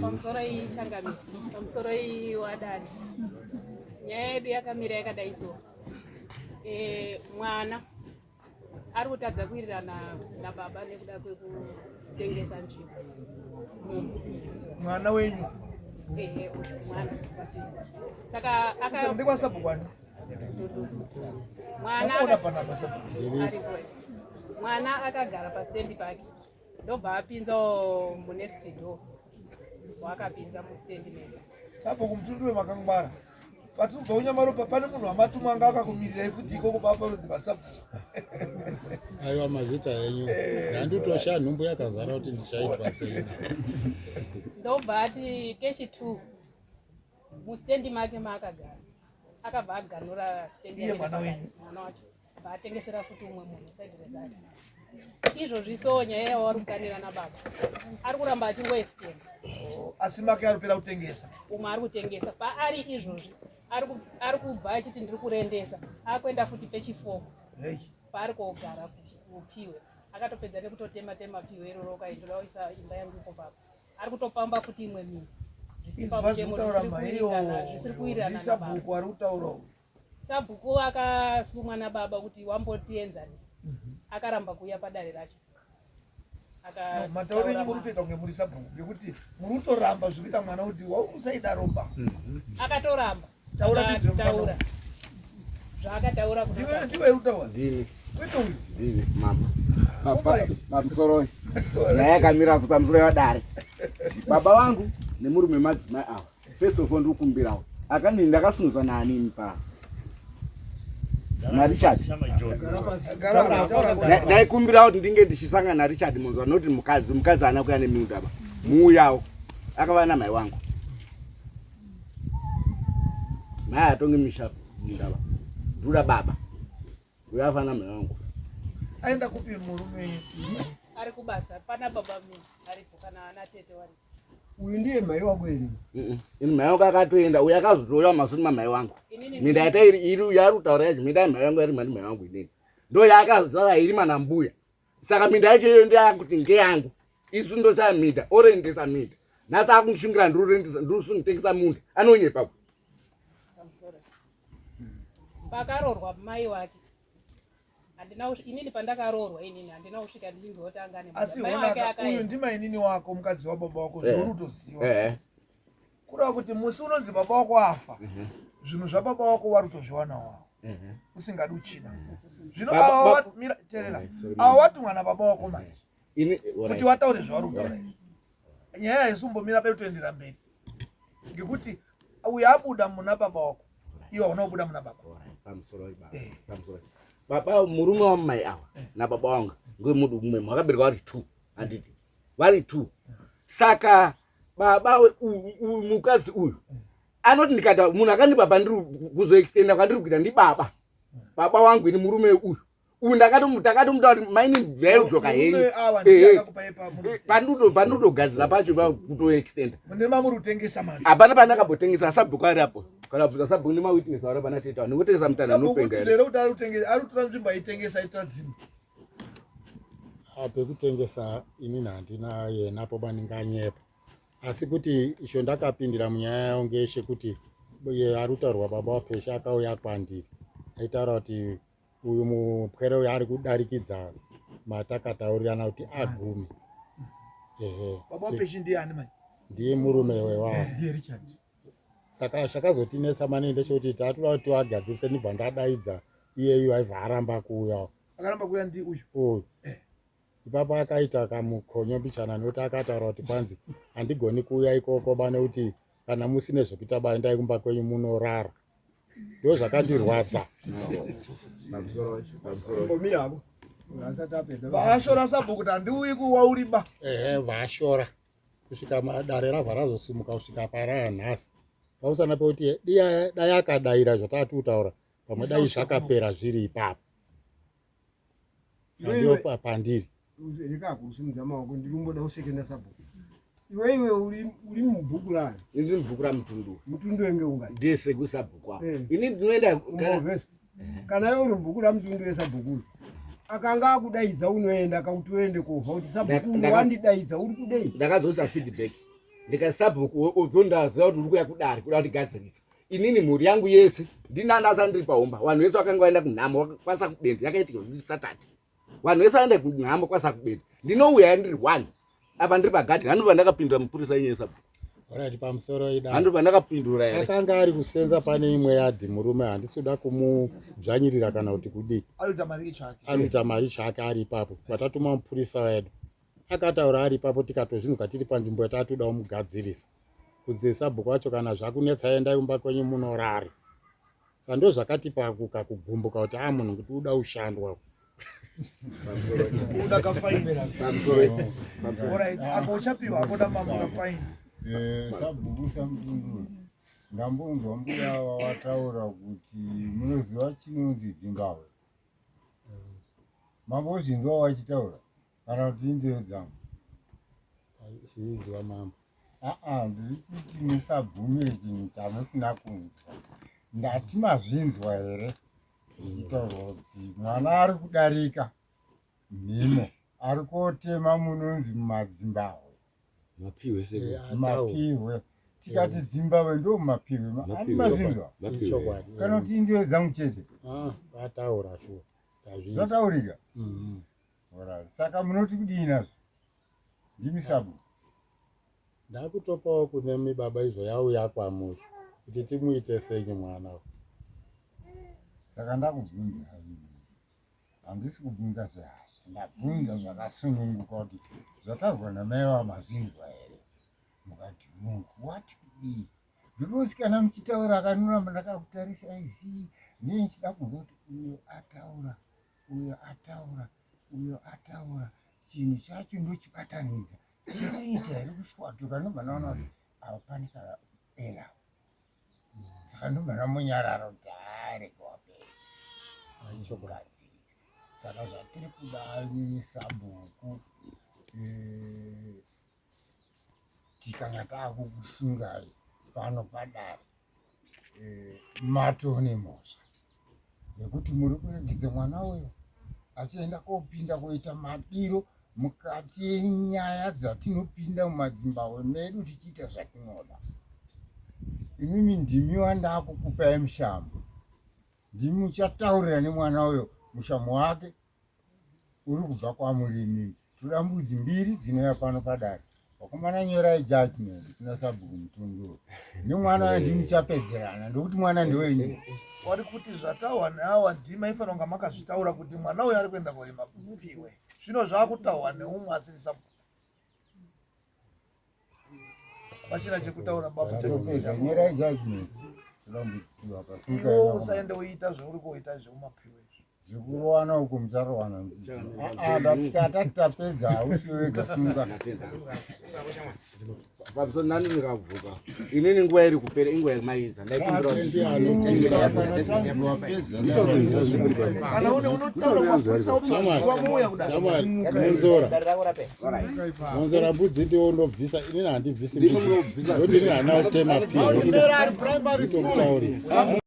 Pamusoro iyi changamire, pamusoro iyi wadare. Nyaya yedu yakamira yakadai so. Eh, mwana ari kutadza kuwirirana nababa nekuda kwekutengesa nzvimbo. Mwana wenyu? Ehe, mwana. Saka aka ndekwa sabhuku ani? Mwana Ona panapa sabhuku. Aripo. Mwana akagara pastendi pake, ndobva apinzawo munext door, waakapinza mustendi medu. Sabhuku Mutundu wemakangwara. Patiri kubva kuNyamaropa, pane munhu wamatumwa anga akakumirirai futi ikoko paparonzi pasabhuku. Aiwa, mazvita henyu. Handitosha nhumbu yakazara kuti ndichaitwa sei. Ndobva ati kechi 2 mustendi make maakagara, akabva aganura stendi Iye yake mwana nepakati, wenyu. Mwana wacho bva atengesera futi umwe munhu side rezasi. Izvozvi so nyaya yavari kukanira nababa, ari kuramba achingoextend. Asi make aripera kutengesa. Umwe ari kutengesa paari izvozvi, ari kubva achiti ndiri kurendesa, akuenda futi pechi4 Hey. paari kogara kupiwe. Akatopedza nekutotema tema piwe iroro, kaindoda kuisa imba yangu ipo papo. Ari kutopamba futi imwe minhu zvisiri Izwa pamutemo, zvekutaura zvisiri maiyo. kuwirirana, zvisiri kuwirirana nababa. Ndisabhuku ari kutaura uyu. Sabhuku akasumwa nababa kuti wambotienzanisa, akaramba kuuya padare racho. Matauro enyu muri kutoita kunge muri sabhuku, ngekuti muri kutoramba zvikuita mwana kuti wausaida-romba. Akatoramba. Taura ndizvo, mufana. Akataura zvaakataura kuna Ndiwe sabhuku. ndiwe uri kutaura. Ndini. Kwete uyu. Ndini mama. Pamusoro nyaya yakamira so, pamusoro yadare, baba vangu nemurume madzimai ava, first of all ndikukumbirawo akani ndakasunzwa naanini pa naRichard. Gara, taura. Ndaikumbirawo kuti ndinge ndichisangana naRichard Munzwa, noti mukadzi haana kuya neminda ba muuyawo akava namai wangu. Mai atonge misha mundaba, ndoda baba uyo afana mai wangu. Aenda kupi murume? Ari kubasa. Pana baba mimi aripo, kana ana tete waripo. Uyu ndiye mai wako here? Ini mai wangu akatoenda, uyo akazotouya mumasuri mamai wangu. Inini Minda yaita iri iri yaari kutaura yacho, minda yamai wangu yarima ndimai wangu inini, ndo yaakazara irima nambuya. Saka minda yacho iyoyo ndeyakuti ngeyangu, isu ndochaya minda, orendesa minda. Nhasi akundishungira ndirurendesa, ndirusunditengesa munda, anonyepa. Pamusoro pakarorwa mai wake handina inini pandakaroorwa inini handina kusvika ndichinzwa kuti anga ane Asi munda. Mai wake honaka, uyu akaenda. ndimainini wako, mukadzi wababa wako, zvauri kutoziva. Ehe. Kureva kuti musi unonzi baba wako afa, zvinhu zvababa wako wari kutozviwanawo wavo usingadi uchida. Zvino ava mira, teerera. Eh, sorry, Ava watumwa nababa wako manje ini kuti wataure zvauri kutaura izvi. Nyaya haisumbomira pei, kutoendera mberi, ngekuti uyu abuda muna baba wako, iwe hauna kubuda muna baba. Pamusoro baba. Eh. Pamusoro baba, murume wamai ava nababa wangu ngemudu mumwe, makaberekwa vari two, handiti? Vari two. Saka baba mukadzi uyu anoti ndikata munhu akandipa pandiri kuzoextenda kwandiri kuita ndibaba, baba wangu ini. Murume uyu uyu ndakatomuta kuti maini bvai kudzoka henyu. Murume ava ndiye akakupa ipa Pandinotogadzira pacho pa kutoextenda. Mune mamuri kutengesa manje. Hapana pandakambotengesa. Sabhuku ari apo, kana bvunza sabhuku nemawitness vari pana tete. Ndingotengesa mutana Sabhuku anopenga here? here kuti ari kutengesa, ari kutora nzvimbo aitengesa, aitora dzimwe? Ah, pekutengesa inini handina yenapo bandinganyepa, asi kuti isho ndakapindira munyaya yawo ngeshe kuti iye ari kutaurwa baba waPesha akauya kwandiri aitaura kuti uyu mupwere uyu ari kudarikidza matakataurirana kuti agume. Ehe. Baba waPeshi ndiani manje? Ndiye murume wewawo. Ndiye Richard. Saka zvakazotinetsa maningi ndechekuti tatoda kuti tiwagadzise, ndibva ndadaidza iyeyu, aibva aramba kuuyawo. Akaramba kuuya ndi uyu? Uyu. Eh. Ipapo akaita kamukonyo mbichana, nekuti akataura kuti kwanzi handigoni kuuya ikoko ba, nekuti kana musine zvekuita ba, endai kumba kwenyu munorara. Ndo zvakandirwadza. Pamusoro. Mbomira hako, asati apedza. Vaashora sabhuku kuti handiuyi kuwauriba? Ehe, vaashora kusvika dare rabva razosimuka kusvika paraya nhasi, pamusana pekuti dai akadaira zvatati kutaura pamwe dai zvakapera zviri ipapo. Saka ndiyo pandiri. Rekakusimudza maoko, ndiri kumboda kusekenda sabhuku. Iwe uri mubhuku rani? Ini mubhuku raMutundu. Mutundu wenge ungani? Ndiye sekusabhuku apo. Eh. Ini ndinoenda Umbovheswa. Kana iwe uri mubhuku raMutundu wesabhuku uyu, akanga akudaidza unoenda kakuti uende kovha kuti sabhuku uyu wandidaidza, uri kudei? Ndakazoisa feedback. Ndikati sabhuku uzondaziva kuti uri kuya kudare kuda kundigadzirisa. Inini mhuri yangu yese ndinandasa ndiri pahomba. Vanhu vese vakanga vaenda kunhamo kwasakubende yakaitika kuti Saturday. Vanhu vese vaenda kunhamo kwasakubende. Ndinouya ndiri one. Apa ndiri pagadhi. Handi pandakapindura mupurisa inyaya sabhuku. Alright, pamusoro ida. Handi pandakapindura here? Akanga ari kusenza pane imwe yadhi murume handisi kuda kumudzvanyirira kana kuti kudii. Ari kuita mari chake. Ari kuita mari chake ari ipapo. Vatatuma mupurisa wedu. Akataura ari ipapo tikatozvinzwa tiri panzvimbo yatatoda kumugadzirisa. Kunzi sabhuku wacho kana zvakunetsa endai kumba kwenyu munorare. Saka ndo zvakatipa kugumbuka kuti a munhu kuti uda ushandwa. Uda kafaindi. Alright, ako uchapiwa ako namambo kafaindi. Eh, sabhuku samutunduru ndambonzwa mbuya ava wataura kuti munoziva chinonzi dzimbahwe mambozvinzwa wachitaura kana kuti inzeve dzangu Zvinzwa mambo. Aa ndiri kuti musabvumire chinhu chamusina kunzwa ndati mazvinzwa here zvichitaurwa kuti mwana ari kudarika mhimo ari kotema munonzi mumadzimbahwe Mapihwe sekuru. Mapihwe tikati dzimbahwe ndo mumapihwe ani mazvinzwa Ichokwadi. kana kuti inzeve dzangu chete Ah, vataura shuwa. Tazvinzwa. zvataurika Mhm. Alright. Saka munoti kudii nazvo ndimi sabhuku Ndakutopawo kune mibaba izvo yauya kwamuri kuti timuite senyi mwana uyu. Saka ndakubvunza handisi kubvunza zvehasha ndabvunza zvakasununguka kuti zvataurwa namai vava mazvinzwa here mukati mungu wati kudii because kana muchitaura akanoramba ndakakutarisa izii ndine ndichida kunzwa kuti uyo ataura uyo ataura uyo ataura chinhu chacho ndochibatanidza chinoita here kuswatuka ndobva ndaona kuti apa pane kaera saka ndobva ndamunyarara kuti haarege wapedza kugadzirisa saka zvatiri kuda sabhuku eh, tikanga taakukusungai pano padare eh, matone mhosva nekuti muri kuregedza mwana uyo achienda kopinda kuita madiro mukati yenyaya dzatinopinda mumadzimbahwe medu tichiita zvatinoda imimi ndimi wandakukupai mushambo ndimi muchataurira nemwana uyo mushambo wake uri kubva kwamuri imimi toda mbudzi mbiri dzinouya pano padare vakomana nyorai judgment kuna sabhuku mutunduro nemwana uyo ndimi muchapedzerana ndokuti mwana ndewenyu wari kuti zvataurwa neawa ndima ifanira kunga makazvitaura kuti mwana uyo ari kuenda korima mupiwe zvino zvakutaurwa neumwe asiri sabhuku pachina chekutaura babatopedza nyorai judgment toda mbudzi tiwa iwo usaende uita zvauri kuita zveumapiwe izvi Zvekurowana uko mucharowana. Ah, ndatikata tapedza hausi wega sunga. Pamusoro nani ndikabvuka. Inini nguva iri kupera inguva yemainza. Ndaikumbira Kana une unotaura mapurisa wamuuya kudai. Monzora. Monzora mbudzi ndiwo unobvisa inini handibvisi mbudzi. Ndokuti inini handina kutema pii. Primary school.